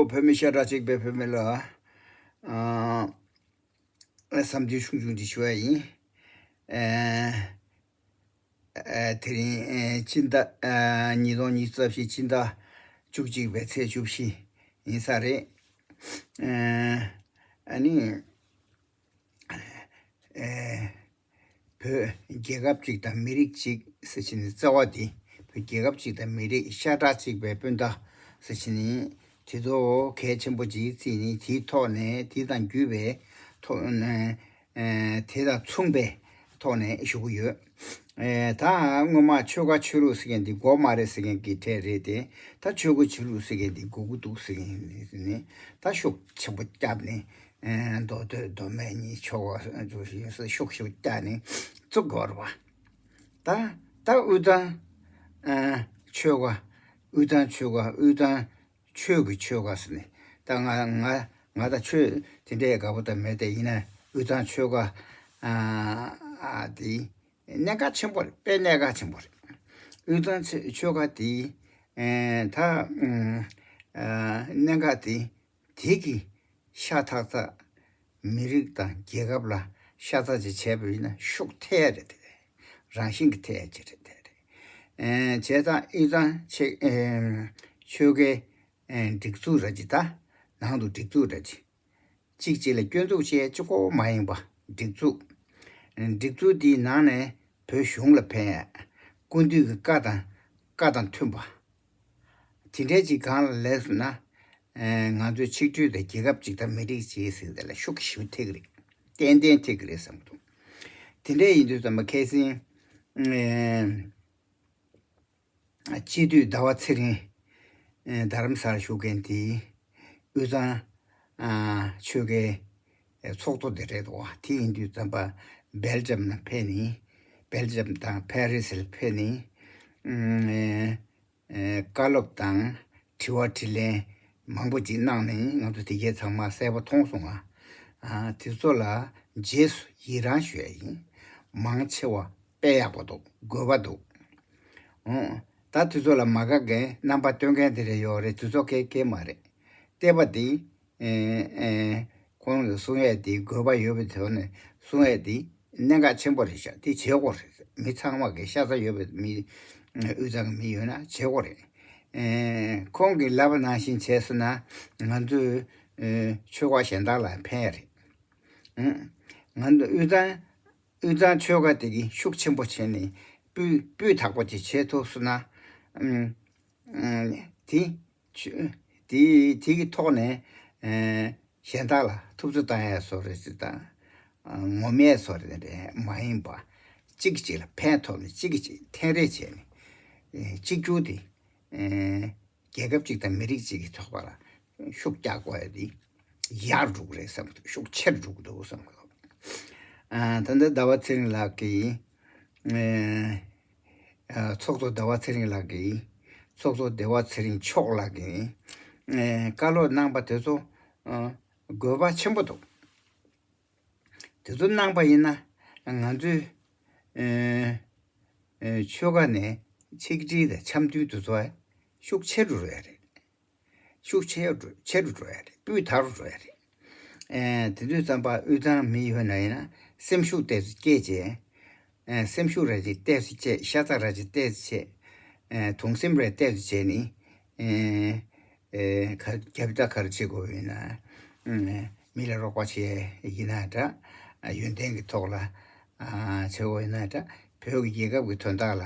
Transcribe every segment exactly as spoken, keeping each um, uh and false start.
བོད་མི་ཤ་ཁྲག་གཅིག་པའི་བོད་མི་ལ་ཨ་བསམ་ཚུལ་ཆུང་ཆུང་ཅིག་ཞུ་ཡ་ཡིན། ཨ་ཨ་དེ་རིང་ཨ་སྤྱི་ཟླ་ཨ་ཉིས་སྟོང་ཉི་ཤུ་རྩ་བཞི་སྤྱི་ཟླ་བཅུ་གཅིག་པའི་ཚེས་བཅུ་བཞི་ཡིན་ས་རེད། ཨ་ཨ་ནི་ཨ་བོད་རྒྱལ་ཁབ་ཅིག་དང་མི་རིགས་ཅིག་ཟེར་བྱས་ནས་རྩ་བ་དེ་བོད་རྒྱལ་ཁབ་ཅིག་དང་མི་རིགས་ཤ་ཁྲག་གཅིག་པའི་སྤུན་ཟླ་ཟེར་བྱས་ནས་དེ་ཚོ་གལ་ཆེན་པོ་ཅིག་བརྩིས་ནས་དེའི་ཐོག་ནས་དེ་དང་བརྒྱུད་པའི་ཐོག་ནས་ཨ་དེ་དང་མཚུངས་པའི་ཐོག་ནས་ཞུ་གི་ཡོད། ཨ་ད་སྔོན་མ་ཆོལ་ཁ་ཆོས་ལུགས་ཟེར་མཁན་འདི་དགོས་མ་རེད་ཟེར་མཁན་གྱི་གྲས་རེད་དེ། ད་ཆོལ་ཁ་ཆོས་ལུགས་ཟེར་མཁན་འདི་དགོས་ཀྱི་འདུག་ཟེར་མཁན་ནི་ད་ཤུགས་ཆེན་པོ་བརྒྱབ་ནས་ཨ་མདོ་སྟོད་མདོ་སྨད་གཉིས་ཆོལ་ཁ་ཆོས་ལུགས་ཤུགས་ཤུགས་བརྒྱབ་ནས་བཙུགས་དགོས་རེད་བ། ད་ད་དབུས་གཙང་ཨ་ཆོལ་ཁ་དབུས་གཙང་ཆོལ་ཁ་དབུས་གཙང་ཆོས་ཀྱི་ཆོལ་ཁ་ཟེར་ནས། ད་ང་ང་ང་ད་ཆོས་དེ་འདྲའི་དགའ་པོ་ད་མེད་དེ། ཡིན་ན་དབུས་གཙང་ཆོལ་ཁ་ཨ་ཨ་དེ་གནད་འགག་ཆེན་པོ་རེད། དཔེ་གནད་འགག་ཆེན་པོ་རེད། དབུས་གཙང་ཆོལ་ཆོལ་ཁ་དེ་ཨ་ད་ཨ་གནད་འགག་དེ་དེ་གི་ཤ་ཐག་ཚ་མི་རིགས་དང་རྒྱལ་ཁབ་ལ་ཤ་ཚ་ཅིག་བྱས་པ་ཡིན་ན་ཤུགས་ཐེབས་ཡ་རེད་དེ། རང་བཞིན་གྱི་ཐེབས་ཡ་ཅིག་རེད་དེ། ཨ་བྱས་ཙང་དབུས་གཙང་ཆེ་ཨ་ཆོལ་ཁའི་ཨ་སྒྲིག་འཛུགས་ར་ཅིག་ད་ནང་དུ་སྒྲིག་འཛུགས་ར་ཅིག་གཅིག་གཅིག་ལ་སྐྱོན་འཛུགས་བྱེད་གཅིག་པོ་མ་ཡིན་པ་སྒྲིག་འཛུགས། སྒྲིག་འཛུགས་འདིའི་ནང་ནས་བོད་གཞུང་ལ་ཕན་ཡ། སྐུ་མདུན་གྱི་བཀའ་དང་བཀའ་དང་མཐུན་པ། དེ་འདྲའི་ཅིག་གང་ལ་ལས་སོང་ན། ཨ་ང་ཚོའི་ཆིག་སྒྲིལ་དང་རྒྱལ་ཁབ་ཅིག་དང་མི་རིགས་ཅིག་ཟེར་དེ་ལ་ཤུགས་ཞེ་པོ་ཐེབས་ཀྱི་རེད། ཏན་ཏན་ཐེབས་ཀྱི་རེད་བསམ་གྱི་འདུག་དེ་འདྲ་ཡིན་དུས་ཙམ་པ་ཁ་སང་ཨ་སྤྱི་འཐུས་ཟླ་བ་ཚེ་རིང་ཨ་རྡ་རམ་ས་ལ་བཞུགས་མཁན་དེ་དབུས་གཙང་ཨ་ཆོལ་ཁའི་ཚོགས་གཙོ་དེ་རེད་འདུག་བ། དེ་ཡིན་དུས་ཙམ་པ་སྦེལ་ཇམ་ལ་ཕེབས་ནས། སྦེལ་ཇམ་དང་ཕ་རི་སི་ལ་ཕེབས་ནས་ཨ་ཨ་བཀའ་སློབ་དང་དྲི་བ་དྲིས་ལན་མང་པོ་ཅིག་གནང་ནས་ང་ཚོ་དེ་གའི་ཚང་མ་གསལ་པོ་མཐོང་སོང་ང་། ཨ་དེ་ཚོ་ལ་རྗེས་སུ་ཡི་རང་ཞུ་ཡ་ཡིན། མང་ཆེ་བ་དཔེ་ཡག་པོ་འདུག་དགོས་པ་འདུག་ཨོ། ད་དེ་ཚོ་ལ་མ་དགའ་མཁན་རྣམ་པ་སྟོན་མཁན་དེ་རེ་ཡོད་རེད། དེ་ཚོ་སྐད་སྐད་མ་རེད། བལྟས་པ་དེ་ཨེ་ཨེ་ཁོང་གིས་གསུང་ཡས་དེ་དགོས་པ་ཡོད་པའི་ཐོག་ནས་གསུང་ཡས་དེ་གནད་འགག་ཆེན་པོ་རེད་ཤག་དེ་བྱེད་དགོས་རེད། མི་ཚང་མ་གི་ཤ་ཚ་ཡོད་པའི་མི་དབུས་གཙང་གི་མི་ཡོད་ན་བྱེད་དགོས་རེད། ཨེ་ཁོང་གིས་ལབ་པ་ནང་བཞིན་བྱས་སོང་ན་ང་ཚོའི་ཨེ་ཆོལ་ཁ་གཞན་དག་ལ་ཕན་ཡ་རེད། ཨང་། ང་ཚོ་དབུས་གཙང་དབུས་གཙང་ཆོལ་ཁ་དེ་གི་ཤུགས་ཆེན་པོ་བྱས་ནས་སྤུས་སྤུས་དག་པོ་ཅིག་བྱེད་ཐུབ་སོང་ན། ཨང་། ཨང་། དེ་ཆོས་དེ་དེ་གི་ཐོག་ནས་ཨ་གཞན་དག་ལ་ཐུབ་ཚོད་བཏང་ཡས་བཟོ་འདྲ་ཅིག་དང་། ཨ་ངོམ་ཡས་བཟོ་འདྲ་མ་ཡིན་པ། གཅིག་གིས་གཅིག་ལ་ཕན་ཐོགས་ནས་གཅིག་གིས་གཅིག་འཐེན་རེས་བྱས་ནས་ཨ་གཅིག་གྱུར་དེ་ཨ་རྒྱལ་ཁབ་ཅིག་དང་མི་རིགས་གཅིག་གི་ཚོགས་པ་ལ་ཤུགས་རྒྱག་དགོས་ཡ་དེ་ཡག་འགྲོ་གི་རེད་བསམ་གི་འདུག་ཤུགས་ཆེར་འགྲོ་གི་འདུག་བསམ་གི་འདུག་ཨ་ད་ལྟ་ཟླ་བ་ཚེ་རིང་ལགས་ཀྱིས་ཨ་ཨ་ཚོགས་གཙོ་ཟླ་བ་ཚེ་རིང་ལགས་ཀྱིས་ཚོགས་གཙོ་ཟླ་བ་ཚེ་རིང་མཆོག་ལགས་ཀྱིས་ཨ་བཀའ་སློབ་གནང་པ་དེ་ཚོ་ཨ་དགོས་པ་ཆེན་པོ་འདུག་དེ་ཚོ་གནང་པ་ཡིན་ན་ང་ཚོའི་ཨ་ཨ་ཆོལ་ཁ་ནས་ཆིག་སྒྲིལ་དང་འཆམ་མཐུན་དེ་ཚོ་ཤུགས་ཆེ་རུ་འགྲོ་ཡ་རེད། ཤུགས་ཆེ་རུ་ཆེ་རུ་འགྲོ་ཡ་རེད། སྤུས་དག་རུ་འགྲོ་ཡ་རེད། ཨེ་དེ་དུས་ཙམ་པ་དབུས་གཙང་མི་ཡོད་ན་ཡིན་ན་སེམས་ཤུགས་ཏོག་ཙམ་སྐྱེད་བྱས། ཨེ་སེམས་ཤུགས་ར་ཅིག་ཏོག་ཙམ་སྐྱེད། ཤ་ཚ་ར་ཅིག་ཏོག་ཙམ་བྱས། ཨེ་དུང་སེམས་ར་ཏོག་ཙམ་བྱས་ནས་ཨེ་ཨེ་ག་རྒྱབ་ལྟ་ག་རེ་བྱེད་དགོས་ཡིན་ན། ཨེ་མི་ལ་རོགས་པ་བྱས་ཡིན་ན་འདྲ། ཨ་ཡོན་ཏན་གྱི་ཐོག་ལ་ཨ་བྱེད་དགོས་ཡིན་ན་འདྲ། བོད་ཀྱི་རྒྱལ་ཁབ་ཀྱི་དོན་དག་ལ་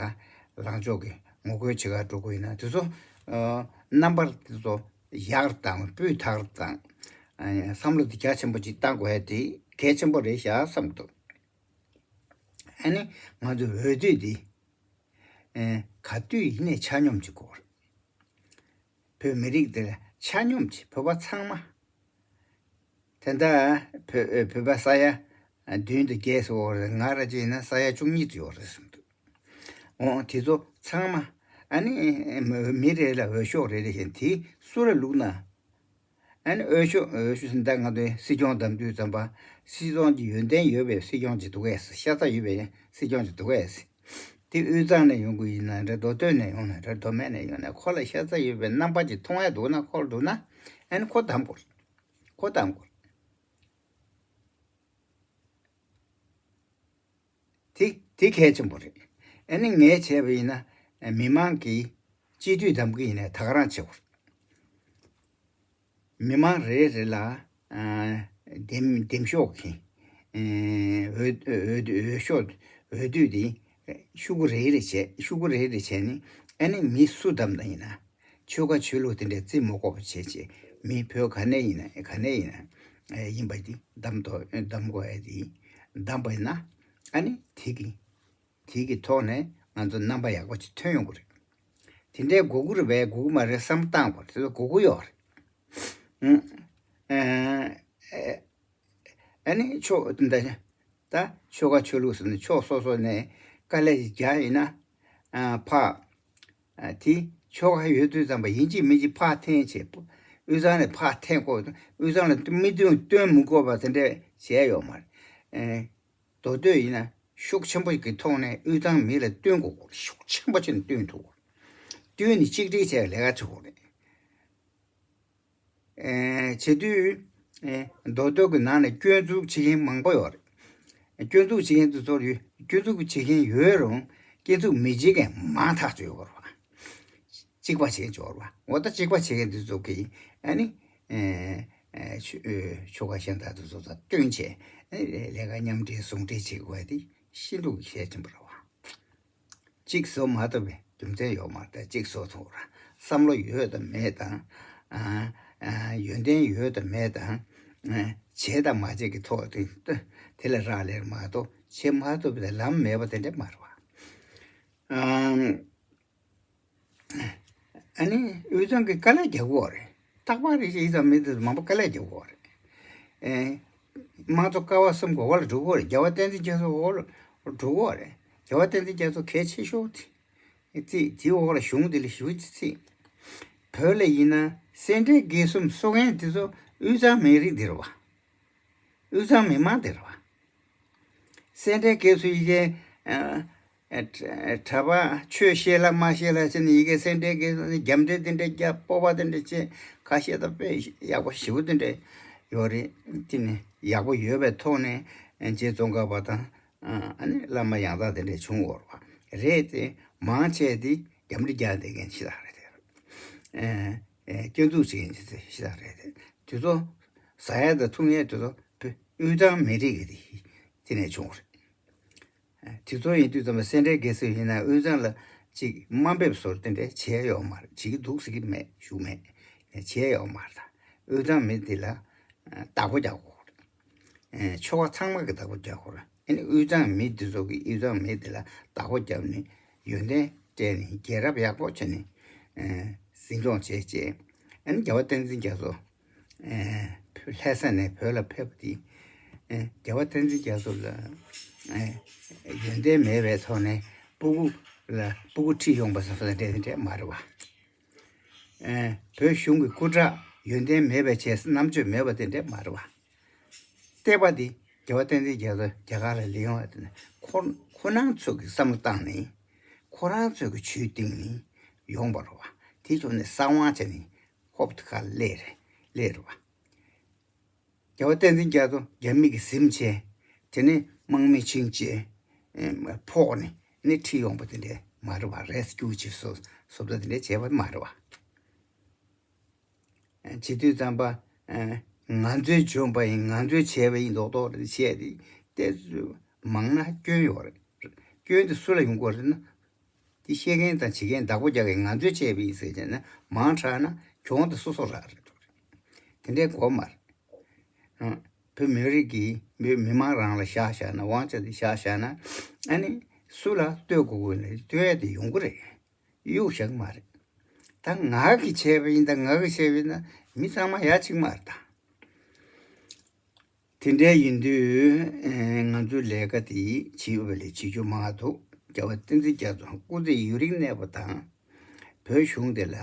ལངས་ཕྱོགས་ཀྱི་ངོ་རྒོལ་བྱེད་གར་འགྲོ་དགོས་ཡིན་ན་དེ་ཚོ་ཨ་རྣམ་པ་དེ་ཚོ་ཡག་དང་སྤུས་དག་དང་ཨ་བསམ་བློ་དེ་རྒྱ་ཆེན་པོ་ཅིག་བཏང་དགོས་ཡ་དེ་གལ་ཆེན་པོ་རེད་ཤག་བསམ་གྱི་འདུག་ཨ་ནི་ང་ཚོ་འོས་བསྡུ་འདི་ཨ་ག་དུས་ཡིན་ནའི་ཆ་སྙོམས་ཅིག་དགོས་རེད། བོད་མི་རིགས་འདི་ལ་ཆ་སྙོམས་ཀྱིས་བོད་པ་ཚང་མ། ད་ལྟ་བོད་བོད་པ་ས་ཡ་བདུན་དང་བརྒྱད་ཙམ་ཡོད་རེད། ང་ར་ཅིག་ཡིན་ན་ས་ཡ་བཅུ་གཉིས་ཙམ་ཡོད་རེད་བསམ་འདུག་འོ་དེ་ཚོ་ཚང་མ་ཨ་ནི་མི་རེ་ལ་འོས་ཤོག་རེ་རེ་བཞིན་དེ་སུ་ལ་བླུགས་ན། ཨ་ནི་འོས་ཤོག་འོས་ཤོག་ཟིན་ད་ང་ཚོའི་སྲིད་སྐྱོང་བདམས་དུས་ཙམ་པ་སྲིད་སྐྱོང་གི་ཡོན་ཏན་ཡོད་པའི་སྲིད་སྐྱོང་ཅིག་འདུག་གས། ཤ་ཚ་ཡོད་པའི་སྲིད་སྐྱོང་ཅིག་འདུག་གས། དེ་དབུས་གཙང་ནས་ཡོང་གི་ཡིན་ན་འདྲ། མདོ་སྟོད་ནས་ཡོང་ན་འདྲ། མདོ་སྨད་ནས་ཡོང་ན་ཁོ་ལ་ཤ་ཚ་ཡོད་པའི་རྣམ་པ་ཅིག་མཐོང་ཡ་འདུག་ན། ཁོ་ལ་འདུག་ན་ ཨ་ནི་ཁོ་གདམ་དགོས་རེད། ཁོ་གདམ་དགོས་རེད། དེ་དེ་གལ་ཆེན་པོ་རེད། ཨ་ནི་ངས་བྱས་པ་ཡིན་ན་མི་མང་གིས་སྤྱི་འཐུས་གདམ་གི་ཡིན་ན་ད་ག་རང་བྱེད་དགོས་རེད། མི་མང་རེ་རེ་ལ་ཨ་འདེམས་འདེམས་ཤོག་གི་ཨ་འོས་འོས་འོས་ཤོག་འོས་བསྡུ་དེ་ཤོག་གུ་རེ་རེ་བྱས། ཤོག་གུ་རེ་རེ་བྱས་ནས་ཨ་ནི་མི་སུ་བདམས་ན་ཡིན་ན་ཆོལ་ཁ་ཆོས་ལུགས་དེ་འདྲའི་རྩིས་མ་འགོག་པ་བྱས་བྱས་མི་བོད་ག་ནས་ཡིན་ན་ག་ནས་ཡིན་ན་ཨ་ཡིན་པ་དེ་བདམས་ཐོག་བདམས་དགོས་ཡ་དེ་བདམས་པ་ཡིན་ན་ཨ་ནི་དེ་གི་དེ་གི་ཐོག་ནས་ང་ཚོ་རྣམ་པ་ཡག་པོ་ཅིག་ཐོན་ཡོང་གི་རེད། དེ་འདྲའི་དགོས་ཀྱི་རེད་པས་དགོས་ཀྱི་མ་རེད་བསམ་བཏང་བ་དེ་ཚོ་དགོས་ཀྱི་ཡོད་རེད། ཨ་ནི་ཆོག་ད་ད་ཆོལ་ཁ་ཆོས་ལུགས་ཟེར་ནས་ཕྱོགས་སོ་སོ་ནས་དཀའ་ལས་ཅིག་རྒྱག་ཡིན་ན་ཕ་དེ་ཆོལ་ཁ་ཡོད་དུས་ཙམ་པ་ཡིན་གཅིག་མིན་གཅིག་ཕར་འཐེན་བྱས་དབུས་གཙང་ནས་ཕར་འཐེན་དགོས། དབུས་གཙང་ལ་མི་སྟོན་སྟོན་མི་དགོས་པ་དེ་འདྲས་བྱས་ཡོད་མ་རེད། མདོ་སྟོད་ཡིན་ན་ཤུགས་ཆེན་པོ་གི་ཐོག་ནས་དབུས་གཙང་མི་ལ་སྟོན་དགོས། ཤུགས་ཆེན་པོ་བྱས་ནས་སྟོན་ཐུབ་དགོས། སྟོན་ནས་གཅིག་སྒྲིལ་བྱས་ལས་ཀ་བྱེད་དགོས་རེད། བྱེད་དུས་མདོ་སྟོད་ཀྱི་ནང་ནས་སྐྱོན་འཛུགས་བྱེད་མཁན་མང་པོ་ཡོད་རེད། སྐྱོན་འཛུགས་བྱེད་མཁན་དེ་ཚོར་ཡོད། སྐྱོན་འཛུགས་བྱེད་མཁན་ཡོད་རུང་སྐྱོན་འཛུགས་མི་བྱེད་མཁན་མང་ཐག་ཆོད་ཡོད་རེད་བ། གཅིག་པ་བྱེད་འཇོག་རེད་བ། འོ་ད་གཅིག་པ་བྱེད་མཁན་དེ་ཚོ་གིས་ཨ་ནི་ཆོལ་ཁ་གཞན་དག་དེ་ཚོ་དང་བསྟུན་བྱས་ལས་ཀ་མཉམ་འབྲེལ་ཟུང་འབྲེལ་བྱེད་དགོས་པ་དེ་ཤིན་ཏུ་གལ་ཆེན་པོ་རེད་བ། གཅིག་བཟོ་མ་ཐུབ་པའི་རྒྱུ་མཚན་ཡོད་མ་རེད། གཅིག་བཟོ་ཐུབ་ར། བསམ་བློ་ཡོད་དང་མེད་དང་། ཡོན་ཏན་ཡོད་དང་མེད་དང་། བྱས་དང་མ་བྱས་ཀྱི་ཐོག་དེ་དེ་ལ་རག་ལས་མ་གཏོགས་བྱེད་མ་ཐུབ་པའི་ལམ་མེད་པ་དེ་འདྲ་མ་རེད་བ། ཨ་ནི་དབུས་གཙང་གི་དཀའ་ལས་རྒྱག་གི་ཡོད་རེད། རྟག་པར་རེ་ཞིག་ཙམ་མི་དེ་མང་པོ་དཀའ་ལས་རྒྱག་གི་ཡོད་རེད། ཨེ། དམངས་གཙོ་ཀ་བ་གསུམ་གྱི་འོག་ལ་འགྲོ་གི་ཡོད་རེད། རྒྱལ་བ་བསྟན་འཛིན་རྒྱ་མཚོའི་འོག་ལ་འགྲོ་གི་ཡོད་རེད། རྒྱལ་བ་བསྟན་འཛིན་རྒྱ་མཚོ་གལ་ཆེ་ཤོས་དེ་རྩིས་དེའི་འོག་ལ་གཞུང་དེ་ལ་ཞུ་ཅི་རྩིས། བོད་ལ་ཡིན་ན་སེ་འབྲས་དགེ་གསུམ་གསོ་མཁན་དེ་ཚོ་དབུས་གཙང་མི་རིགས་དེ་རེད་བ། དབུས་གཙང་མི་མང་དེ་རེད་བ། སེ་འབྲས་དགེ་གསུམ་ཡི་གེ་ཨ་ཨ་གྲྭ་པ་ཆོས་ཤེས་ལ་མ་ཤེས་ལ་བྱས་ནས་ཡི་གེ་སེ་འབྲས་དགེ་གསུམ་ནི་རྒྱབ་འདྲེ་དེ་འདྲ་རྒྱབ་སྤོབས་པ་དེ་འདྲ་བྱས་ཁ་ཤས་དང་དཔེ་ཡག་པོ་ཞེ་པོ་དེ་འདྲ་ཡོད་རེད། དེ་ནི་ཡག་པོ་ཡོད་པའི་ཐོག་ནས་རྗེ་ཙོང་ཁ་པ་དང་ཨ་ནི་བླ་མ་ཡང་དག་དེ་འདྲ་བྱུང་ཡོད་རེད་བ། རེད་དེ་མང་ཆེ་དེ་རྒྱབ་འདྲེ་རྒྱག་བསྡད་མཁན་ཞིག་རེད་དེ། ཨེ་ཨེ་སྐྱོན་འཛུགས་བྱེད་མཁན་ཞིག་རེད་དེ། དེ་ཚོ་ཟ་ཡ་དང་འཐུང་ཡ་དེ་ཚོ་བོད་དབུས་གཙང་མི་རིགས་ཀྱི་དེ་ནས་བྱུང་བ་རེད། དེ་ཚོ་ཡིན་དུས་ཙམ་པ་སེ་འབྲས་དགེ་གསུམ་ཡིན་ན་དབུས་གཙང་ལ་ཅིག་དམའ་འབེབས་བཟོ་དེ་འདྲ་བྱས་ཡོད་མ་རེད། བྱེད་ཀྱི་འདུག་ཟེར་གྱི་མེད་ཞུ་མེད། བྱས་ཡོད་མ་རེད། ད་དབུས་གཙང་མི་དེ་ལ་བདག་པོ་རྒྱག་དགོས་རེད། ཆོལ་ཁ་ཚང་མ་གི་བདག་པོ་རྒྱག་དགོས་རེད། ཨ་ནི་དབུས་གཙང་མི་དེ་ཚོ་གི་དབུས་གཙང་མི་དེ་ལ་བདག་པོ་བརྒྱབ་ནས་ཡོན་ཏན་སྤྲད་ནས་རྒྱལ་རབས་ཡག་པོ་བྱས་ནས་འཛིན་སྐྱོང་བྱས་བྱས། ཨ་ནི་རྒྱལ་བ་བསྟན་འཛིན་རྒྱ་མཚོ་ལྷ་ས་ནས་བོད་ལ་ཕེབས་པ་དེ་རྒྱལ་བ་བསྟན་འཛིན་རྒྱ་མཚོ་ལ་ཡོན་ཏན་མེད་པའི་ཐོག་ནས་སྤུ་གུ་ལ་སྤུ་གུ་ཁྲིད་ཡོང་པ་སོགས་དེ་འདྲ་དེ་འདྲ་མ་རེད་བ། བོད་གཞུང་གི་སྐུ་དྲག་ཡོན་ཏན་མེད་པའི་བྱས་རྣམ་དཔྱོད་མེད་པ་དེ་འདྲ་མ་རེད་བ། བལྟས་པ་དེ་རྒྱལ་བ་བསྟན་འཛིན་རྒྱ་མཚོ་རྒྱ་གར་ལ་སླེབས་ཡོང་བ་དེ་ནི་ཁོ་ཁོ་རང་ཚོ་གི་བསམ་བློ་བཏང་ནས་ཁོ་རང་ཚོ་གི་ཇུས་བཏིང་ནས་ཡོང་བ་རེད་བ། དེ་བྱུང་ནས་གསང་བ་བྱས་ནས་ཧོབ་ཏེ་ཁ་སླེབས་རེད་སླེབས་རེད་བ། རྒྱལ་བ་བསྟན་འཛིན་རྒྱ་མཚོ་རྒྱ་མི་གིས་ཟིན་བྱས། དེ་ནས་དམག་མི་ཕྱིན་བྱས་ཕོག་ནས་ནི་ཁྲིད་ཡོང་པ་དེ་འདྲས་མ་རེད་བ། རེས་སྐྱུག་ཅིག་བཟོ་བཟོ་ལྟ་དེ་འདྲས་བྱས་པ་མ་རེད་བ། བྱེད་དུས་ཙམ་པ་ང་ཚོའི་འཇོན་པ་ཡིན། ང་ཚོས་བྱས་པ་ཡིན་མདོག་མདོག་རེད་བྱས་ཏེ་ཏེ་མང་ན་སྐྱོན་ཡོད་རེད། སྐྱོན་དེ་སུ་ལ་ཡོང་གི་རེད་ན། དེ་བཤད་མཁན་དང་བྱེད་མཁན་བདག་པོ་རྒྱག་མཁན་ང་ཚོས་བྱས་པ་ཡིན་ཟེར་བྱས་ན་མང་དྲགས་ན་གྱོང་དེ་སོ་སོ་རག་རེད་འདུག་རེད། དེ་འདྲའི་གོ་མ་རེད། བོད་མི་རིགས་ཀྱིས་བོད་མི་མང་རང་ལ་བཞག་བཞག་ན་དབང་ཆ་དེ་བཞག་བཞག་ན་ཨ་ནི་སུ་ལ་ལྟོས་དགོས་དགོས་ན་ལྟོས་ཡ་དེ་ཡོང་གི་རེད། གཡུག་བཞག་གི་མ་རེད། ད་ང་གིས་བྱས་པ་ཡིན་ད་ང་གིས་བྱས་པ་ཡིན་ན་མི་ཚང་མ་ཡ་གཅིག་མ་རེད་ད། དེ་འདྲ་ཡིན་དུས་ང་ཚོའི་ལས་ཀ་དེ་བྱེད་པ་ལས་བྱེད་རྒྱུ་མང་འདུག་རྒྱལ་བ་བསྟན་འཛིན་རྒྱ་མཚོ་སྐུ་ཚེ་ཡུན་རིང་གནས་པ་དང་བོད་གཞུང་དེ་ལ་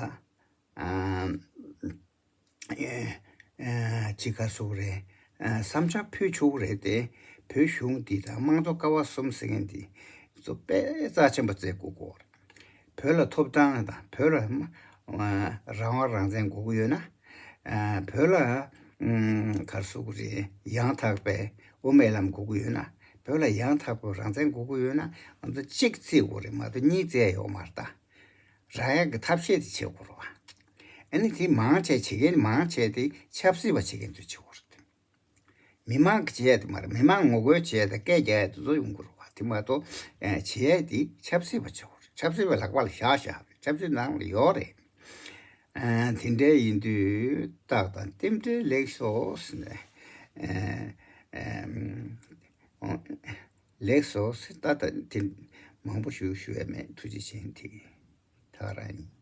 ཅི་ག་སུ་རེད། བསམ་འཆར་ཕུལ་ཆོག་རེད་དེ། བོད་གཞུང་འདི་དང་དམངས་གཙོ་ཀ་བ་གསུམ་ཟེར་མཁན་འདི་ཚོ་དཔེ་རྩ་ཆེན་པོ་བརྩི་དགོས་ཀྱི་ཡོད་རེད། བོད་ལ་ཐོབ་ཐང་དང་བོད་ལ་རང་དབང་རང་བཙན་དགོས་ཀྱི་ཡོད་ན། ཨ། བོད་ལ་ཨ་ག་རེ་ཟེར་དགོས་རེད། ཡང་དག་པའི་དབུ་མའི་ལམ་དགོས་ཀྱི་ཡོད་ན། བོད་ལ་ཡང་དག་པའི་རང་བཙན་དགོས་ཀྱི་ཡོད་ན། ང་ཚོ་གཅིག་བརྩི་དགོས་རེད་མ་གཏོགས་གཉིས་བརྩི་ཡ་ཡོད་མ་རེད་ད། རག་ཡག་གི་ཐབས་ཤེས་དེ་བྱེད་དགོས་རེད་བ། ཨ་ནི་དེ་མང་ཆེ་བྱེད་མཁན་མང་ཆེ་དེ་ཆབ་སྲིད་པ་བྱེད་མཁན་ཚོས་བྱེད་དགོས་རེད། མི་མང་གིས་བྱེད་ཡ་དེ་མ་རེད། མི་མང་ངོ་རྒོལ་བྱེད་ཡ་དང་སྐད་རྒྱག་ཡ་དེ་ཚོ་ཡོང་གི་རེད་བ། དེ་མ་གཏོགས་ཨ་བྱེད་ཡ་དེ་ཆབ་སྲིད་པ་བྱེད་དགོས་རེད། ཆབ་སྲིད་པའི་ལག་པ་ལ་བཞག་བཞག་རེད། ཆབ་སྲིད་ནང་ལ་ཡོད་རེད། ཨ། དེ་འདྲ་ཡིན་དུས་རྟགས་དང་རྟེན་འབྲེལ་ལེགས་སོ་ཟེར་ནས། ཨ། ཨ། ལེགས་སོ་ཟེར། ད་ལྟ་དེ་མང་པོ་ཞུ་ཞུ་ཡ་མེད། ཐུགས་རྗེ་ཆེ། དེ་ད་ག་རང་ཡིན།